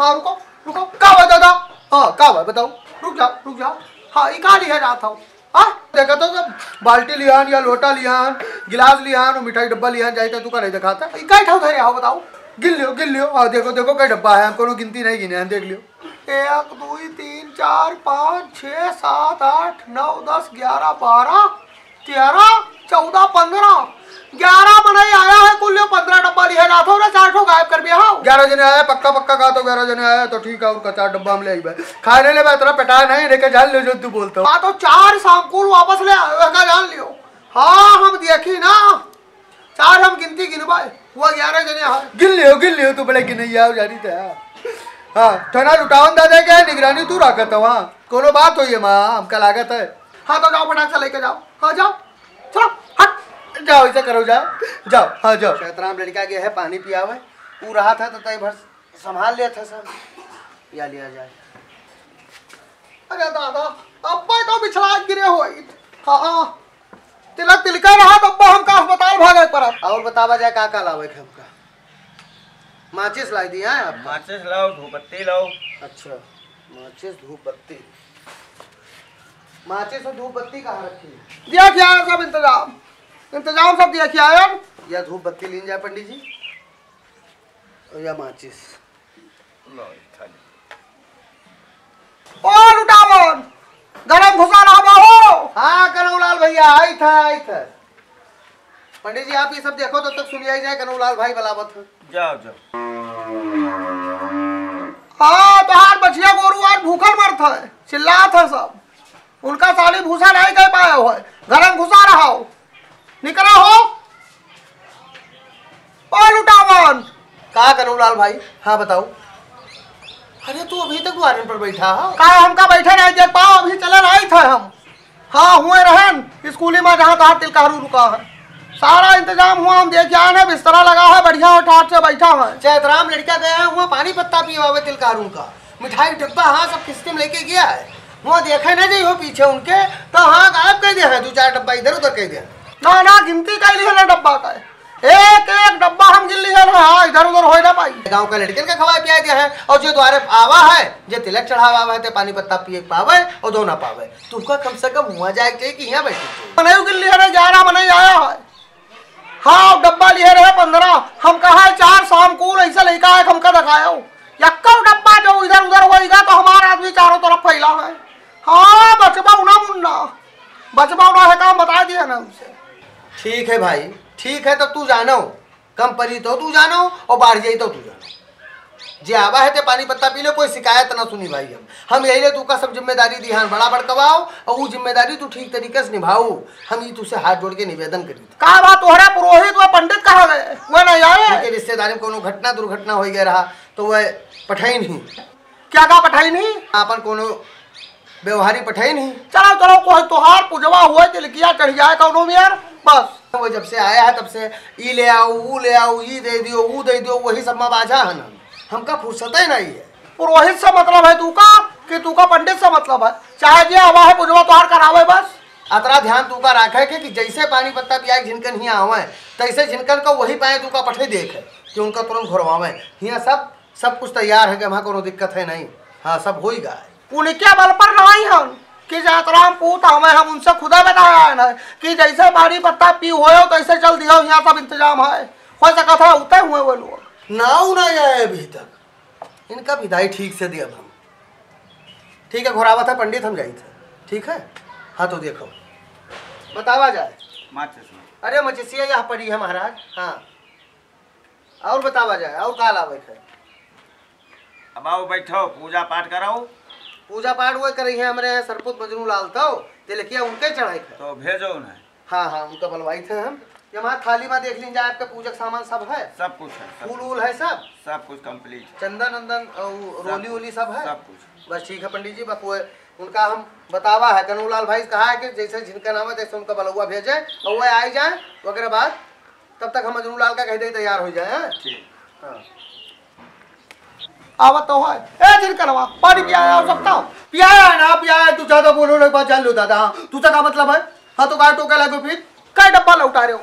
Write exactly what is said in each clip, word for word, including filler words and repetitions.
हाँ, रुको, रुको, का बा दादा? हाँ, का बा, बताओ, रुक जाओ, रुक जाओ। हाँ, ई का लिहे जात हो? हाँ, देखा तो सब बाल्टी लियान या लोटा लियान, गिलास लियान, और मिठाई डब्बा लियान, जाए तो तू का नहीं दिखाता? ई का ठाव धरे हो, बताओ? गिन लियो, गिन लियो, हाँ, देखो, देखो, कई डब्बा है, हम कोनो गिनती नहीं गिने हैं, देख लियो। एक, दुई, तीन, चार, पाँच, छः, सात, आठ, नौ, दस, ग्यारह, बारह, तेरह, चौदह, पन्द्रह, ग्यारह मनई आया है, कुल यो पन्द्रह डब्बा लिहे जात हो रे, चार ठो गायब कर दिया हो। ग्यारह जने आए, पक्का, पक्का कहा तो ग्यारह जने आए, तो ठीक है, उनका चार डब्बा हम ले आइबे। खाने ले बा, इतना पेटा नहीं, लेके जान लियो जो तू बोलता हो। हाँ, तो चार शाम को वापस ले आए, वह का जान लियो। हाँ, हम देखी ना, चार हम गिनती गिनबे, वो ग्यारह जने हैं। गिन लियो, गिन लियो, तू बड़े गिनैया हो, जानी तो है। हाँ, थाना लुटावन दादा के निगरानी तू रखत हवा, कोनो बात होई है माँ, हमका लागत है। हाँ, तो जाओ, फटाक से लेके जाओ। हाँ, जाओ, चलो, हट। जाओ, ऐसे करो, जाओ, जाओ, हाँ, जाओ। चैतराम लड़का गया है पानी पियावे, ऊ रहा था तो तई भर संभाल लिया था सब, या लिया जाए। अरे दादा, अब्बा तो बिछला गिरे होई। हाँ, तिलक तिलका रहा तो अब्बा हमका अस्पताल भागे पड़ा। और बतावा जाए का का लावे के हमका? माचिस लाई दी है आपका? माचिस लाओ, धूपबत्ती लाओ। अच्छा, माचिस, धूपबत्ती। माचिस और धूपबत्ती कहाँ रखी है? दिया क्या है सब इंतजाम? इंतजाम सब दिया क्या है? या धूपबत्ती लीन जाए पंडित जी, और या माचिस। लो, ये खा लो। ओ लुटावन, गरम घुसा रहा हो। हाँ, कनौलाल भैया, आई था, आई था। पंडित जी, आप ये सब देखो, तब तक सुनिया ही जाए, कनौलाल भाई बलावत है। जाओ, जाओ। हाँ, तोहार बछिया गोरू आज भूखल मरत है, चिल्लात है सब। उनका साड़ी भूसा नहीं कह पाया हो, गरम घुसा रहा हो। निकरा हो। ओ लुटावन। का कनूलाल भाई? हाँ, बताओ। अरे, तू अभी तक द्वारन पर बैठा है? का हमका बैठे नहीं देख पाओ? अभी चले नहीं थे हम। हाँ, हुए रहन स्कूली में, जहाँ तहाँ तिलकहरू रुका है। सारा इंतजाम हुआ, हम देख आए हैं, बिस्तरा लगा है, बढ़िया और ठाट से बैठा है। चैतराम लड़का गया है, हुआ पानी पत्ता पिवावे तिलकहरू का। मिठाई डब्बा, हाँ, सब किस्ते में लेके गया है। हुआ देखे ना जाइयो पीछे उनके, तो हाँ, गायब कह दे है, दो चार डब्बा इधर उधर कह दे है। ना, ना, गिनती कर ली है ना डब्बा का। एक एक डब्बा हम गिन लिए ना, हाँ, इधर उधर होए ना पाई। गाँव का लड़कन का खवाए पियाए दे है, और जो द्वारे आवा है, जे तिलक चढ़ावा आवा है, ते पानी पत्ता पिए के पावे और दो ना पावे। तुमका कम से कम हुआ जाए के चाहिए कि यहाँ बैठे के चाहिए। मनई गिन लिए ना, ग्यारह मनई आया है। हाँ, डब्बा लिए रहे पन्द्रह, हम कहा है चार शाम को ऐसा लइका है, हमका दिखायो। यक्को डब्बा जो इधर उधर होइगा तो हमारा आदमी चारों तरफ फैला है। हाँ, बचबा ना मुन्ना, बचबा ना है, काम बता दिया ना उनसे। ठीक है भाई, ठीक है, तब तू जानो, कम परी तो तू जानो और बाढ़ जाई तो तू जानो। जे आवा है ते पानी पत्ता पी ले, कोई शिकायत ना सुनी भाई हम। हम यही ले तू का सब जिम्मेदारी दिहान बड़ा बड़कवाओ और वो जिम्मेदारी तू ठीक तरीके से निभाओ। हम ये तुझसे हाथ जोड़ के निवेदन करी। का बात तोहरा पुरोहित व पंडित कहाँ गए? वह नहीं आए? उनके रिश्तेदारी में कोनो घटना दुर्घटना हो गया रहा तो वह पठाई नहीं। क्या का पठाई नहीं? आपन कोनो व्यवहारी पठाई नहीं। चलो, चलो, कोई तोहार पुजवा हुए, तिलकिया चढ़ जाए कौनो में यार, बस। वो जब से आया है, तब से ई ले आओ, ऊ ले आओ, ई दे दियो, ऊ दे दियो, वही सब में बाझा है ना। हमका फुर्सत ही नहीं है। पुरोहित से मतलब है तू का, कि तू का पंडित से मतलब है? चाहे जे आवा है, पुजवा तोहार करावे बस। अतरा ध्यान तू का राखे के कि जैसे पानी पत्ता पियाई झिनकन हियाँ आवे, तैसे झिनकन का वही पाए तू का पठे देखे कि उनका तुरंत घुरवावे। हियाँ सब सब कुछ तैयार है कि वहाँ कोनो दिक्कत है नहीं। हाँ, सब होई गा। उनके बल पर नहीं हम कि जैतराम पूत हमें, हम उनसे खुदा बताया है ना कि जैसे पानी पत्ता पी होयो तैसे चल दियो, यहाँ सब इंतजाम है। हो सकत है उते हुए वो लोग। नाऊ ना आए अभी तक, इनका विदाई ठीक से दिया हम। ठीक है, घोरावत है पंडित, हम जाइत है। ठीक है, हाँ तो देखो, बतावा जाए। माचिस में। अरे मचिसिया यहाँ पड़ी है महाराज। हाँ, और बतावा जाए, और का लावे के है? अब आओ, बैठो, पूजा पाठ कराओ। पूजा पाठ वो करी है हमरे यहाँ सरपुत मजनू लाल तो, तिलकिया उनके चढ़ाई है। तो भेजो उन्हें। हाँ, हाँ, उनका बलवाई थे हम। ये हमारा थाली में देख लीजिए, आपका पूजा का सामान सब है? सब कुछ है, सब फूल कुछ। वूल है सब? सब कुछ complete है। चंदन वंदन और सब रोली कुछ, वोली सब है? सब कुछ। बस ठीक है पंडित जी, बस वो उनका हम बतावा है, कनूलाल भाई कहा है कि जैसे जिनका नाम है, तैसे उनका बलौआ भेजे और वो आई जाए, ओकरे बाद तब तक हम मजनू लाल का कह दे तैयार हो जाए, हैं? ठीक। हाँ। आवत तो है। ए, जिनकनवा, पानी पियाया हो सकता हो? पियाया है ना, पियाया है, तू ज्यादा बोलो ना, एक बात जान लो दादा, हाँ, तू का मतलब है? हाँ, तो का टोके लागो फिर? कई डब्बा लौटा रहे हो?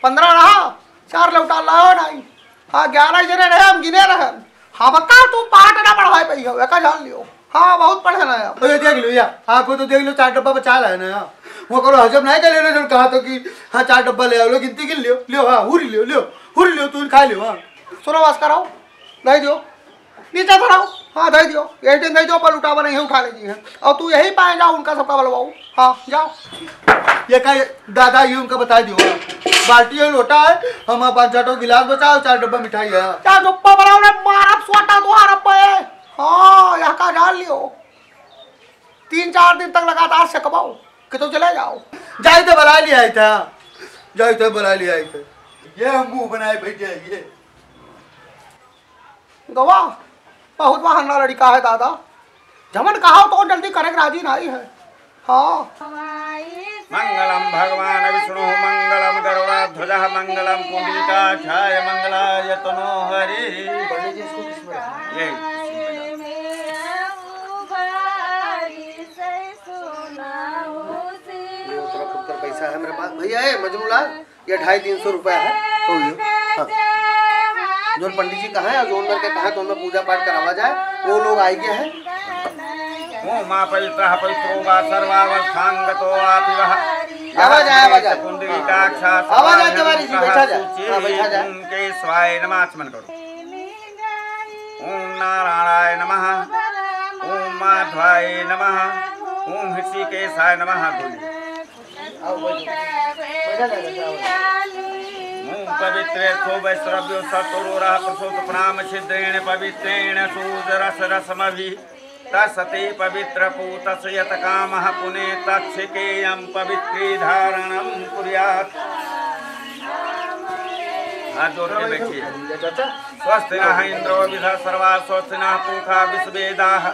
पन्द्रह रहा, चार लौटा लाओ नहीं। हाँ, ग्यारह जने रहे, हम गिने रहे। अब का तू पाठ ना पढ़वाए पइहो, एका जान लियो। हाँ, बहुत पढ़े ना है। अरे देख लो या, हाँ, कोई तो देख लो, चार डब्बा बचा ला है ना। वो करो हजम नहीं कर लेना, जो कहा तो कि हाँ, चार डब्बा ले आओ, लो, गिनती गिन लियो, लियो, हाँ, हुरी लियो, लियो, हुरी लियो, तू खा लियो, हाँ। सुनो, बस करो, दे दियो, नीचे धराओ, हाँ, दे दियो, यही दिन दे दियो, पर उठावा नहीं है, उठा लीजिए। और तू यही पाए जाओ, उनका सबका बलवाओ, हाँ, जाओ। ये का दादा, ये उनका बता दियो, हाँ। बाल्टी है, लोटा है, हम पाँच छह ठो गिलास बचाओ, चार डब्बा मिठाई है। चार डब्बा बनाओ रे, मारब सोटा द्वार पे। हाँ, यहाँ का जान लियो। तीन चार दिन तक लगातार सेकबाओ कि तो चले जाओ। जाई तो बुला लिया था, जाई तो बुला लिया था। ये हम मुंह बनाए बैठे हैं, ये। गवा, बहुत बहाना लड़का है दादा। जवन कहा तो जल्दी करे के राजी नहीं है। हाँ। मंगलम भगवान विष्णु, मंगलम गरुड़ध्वज, मंगलम पुंडरीकाक्षाय, मंगलाय तनो हरि। ये। ये तोरा फुटकर पैसा है मेरे पास। भैया, ए, मजनू लाल, ये ढाई तीन सौ रुपया है, तो लियो। हाँ। जोन पंडित जी कहा है और जोन मेरे के कहा है, तो उनमें पूजा पाठ करावा जाए, वो लोग आई गए हैं। ओम आ पवित्रः पवित्रो वा सर्वावस्थांगतो वापि वः। आवाज आए, आवाज आए। पुंडरीकाक्षः आवाज आए, तिवारी जी, बैठा जाए। हाँ, बैठा जाए। ओम केशवाय नमः, आचमन करो। ओम नारायणाय नमः। ओम माधवाय नमः। ओम हृषिकेशाय नमः। बोलिए। मुं पवित्रेभ्यो वैश्रव्यो सत्तरोरः प्रसूत प्राम छिद्रेण पवित्रेण सूजरसरसमभि तस्सते पवित्रपूतस्य यत कामः पुने तच्छिकेयं पवित्री धारणं कुर्यात्। हाथ जोड़ के बैठिए। स्वस्ति नः इन्द्रो वृधः सर्वाः, स्वस्ति नः पूषा विश्ववेदाः,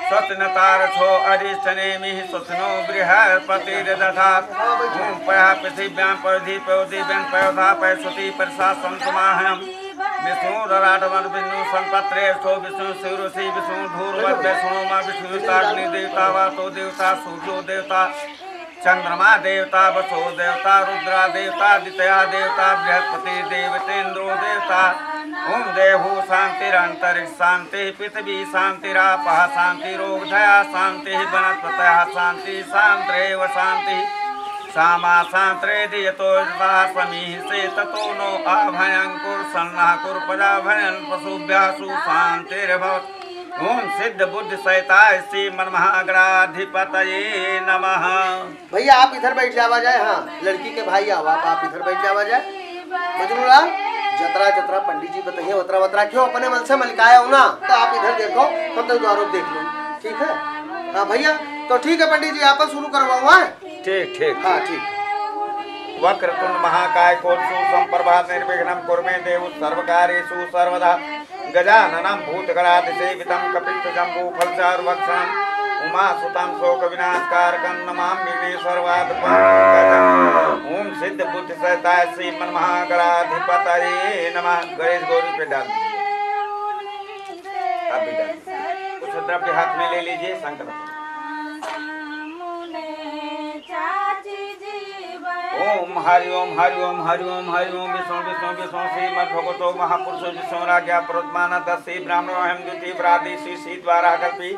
स्वस्ति नस्तार्क्ष्यो अरिष्टनेमिः, स्वस्ति नो बृहस्पतिर्दधातु। ओम पयः पृथिव्यां पयोधि पयोदिव्यं पयोधा पयस्वती परिषा सन्तु माहनम्। विष्णुरराटमर्विष्णुसंपत्रेष्ठो विष्णुशिरोषि विष्णुधूर्वद्वै शृणोमा विष्णुताग्निदेवता वातो देवता सूर्यो देवता चंद्रमा देवता, वसो देवता, रुद्रा देवता, आदित्या देवता, बृहस्पति देवतेंद्रो देवता। ओम देवो शांतिरंतरिक्ष शांति, पृथ्वी शांतिरापः शांतिरोगधया शांति, वनस्पतयः शांति, शांतिरेव शांति। सामा शांतिरेधि यतो यथा समीहिषे ततो नो आ भयं कुरु सन्नः कुरु प्रजा भयं पशुभ्यः सुशांतिर्भवतु। ओम सिद्ध बुद्धि सहिताय श्री मन महागणाधिपतये नमः। भैया, आप इधर बैठ जावा जाए। हाँ, लड़की के भाई आओ, आप, आप इधर बैठ जावा जाए। मजनू लाल, जतरा, जतरा पंडित जी बताइए, उतरा, उतरा क्यों अपने मन से मलिकाया हो ना, तो आप इधर देखो, हम तो द्वारों देख लो, ठीक है? हाँ भैया, तो ठीक है पंडित जी, आप शुरू करवाओ, हाँ? ठीक, ठीक। हाँ, ठीक। वक्रतुंड महाकाय कोटि सूर्य समप्रभा निर्विघ्नं कुरु मे देव सर्वकार्येषु सर्वदा। गजाननं भूतगणादिसेवितं कपित्थजम्बूफलचारुभक्षणं उमासुतं शोकविनाशकारकं नमामि विघ्नेश्वर वातपंकजम्। ओम सिद्ध बुद्धि सहिताय श्री मन महागणाधिपतये नमः। गणेश गौरी पे डाल दीजिए। आप भी डाल दीजिए। कुछ द्रव्य हाथ में ले लीजिए, संकल्प। ओम हरि ओम हरि ओम हरि ओम हरि ओम विष्णु विष्णु विष्णु श्रीमद्भगवतो महापुरुषो विष्णुराज्ञा प्रवर्तमान दसी ब्राह्मणो अहम द्वितीय ब्रादि श्री श्री द्वारा कल्पी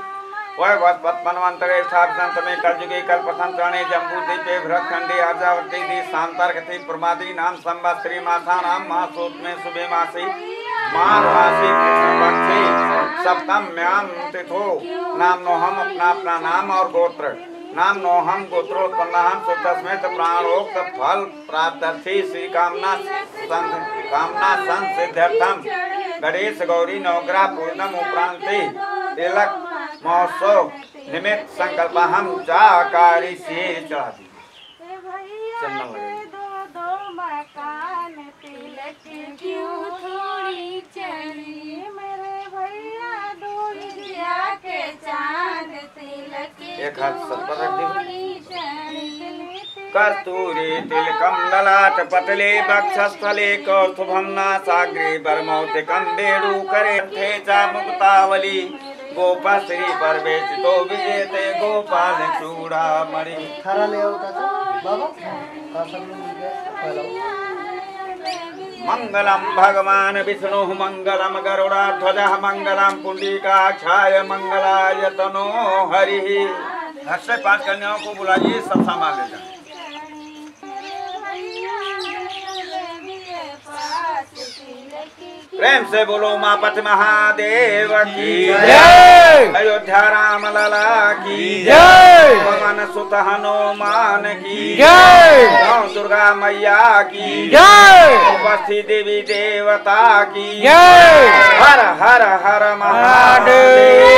वय वस्पत मनवंतरे साभिसंत में कलयुगे कल्पसंचरणे जम्बू दीपे भरतखंडे अर्जावती दी शांतार कथी प्रमादी नाम संवत्सरी मासानां मासोत्तमे शुभे मासी माघ मासी कृष्णपक्षे सप्तम्यां तिथो नाम नोहम अपना अपना नाम और गोत्र नाम नोहम गोत्रोत्पन्नाहम शुद्धस्मित प्राणोक्त फल प्राप्त्यर्थी श्री कामना संग कामना संसिद्ध्यर्थम गणेश गौरी नवग्रह पूजनम उपरांति तिलक महोत्सव निमित्त संकल्पाहम जाकारी से चढ़ा दी। हे भैया चंदन लगे। दे दो दो मकान तिलक क्यों थोड़ी चढ़ी मेरे भैया दो इंडिया के चांद तिलक एक हाथ सर पर रख दीजिए। कस्तूरी तिलकम ललाट पटले वक्षस्थले कौस्तुभम नासाग्रे वरमौक्तिकम वेणुकरे कंठे च मुक्तावली गोपा श्री परवेशितो विजेते गोपाल चूड़ामणि। थारा ले आओ चाचा, बाबा, हाँ, सब लोग मिल गए, फैलाओ। मंगलम भगवान विष्णु, मंगलम गरुड़ध्वज, मंगलम पुंडरीकाक्षाय, मंगलाय तनो हरि। घर से पांच कन्याओं को बुलाइए, सब सामान ले जाएं। प्रेम से बोलो उमापति महादेव की जय। अयोध्या राम लला की जय। पवन सुत हनुमान की जय। नौ दुर्गा मैया की जय। उपस्थित देवी देवता की जय। हर हर हर महादेव।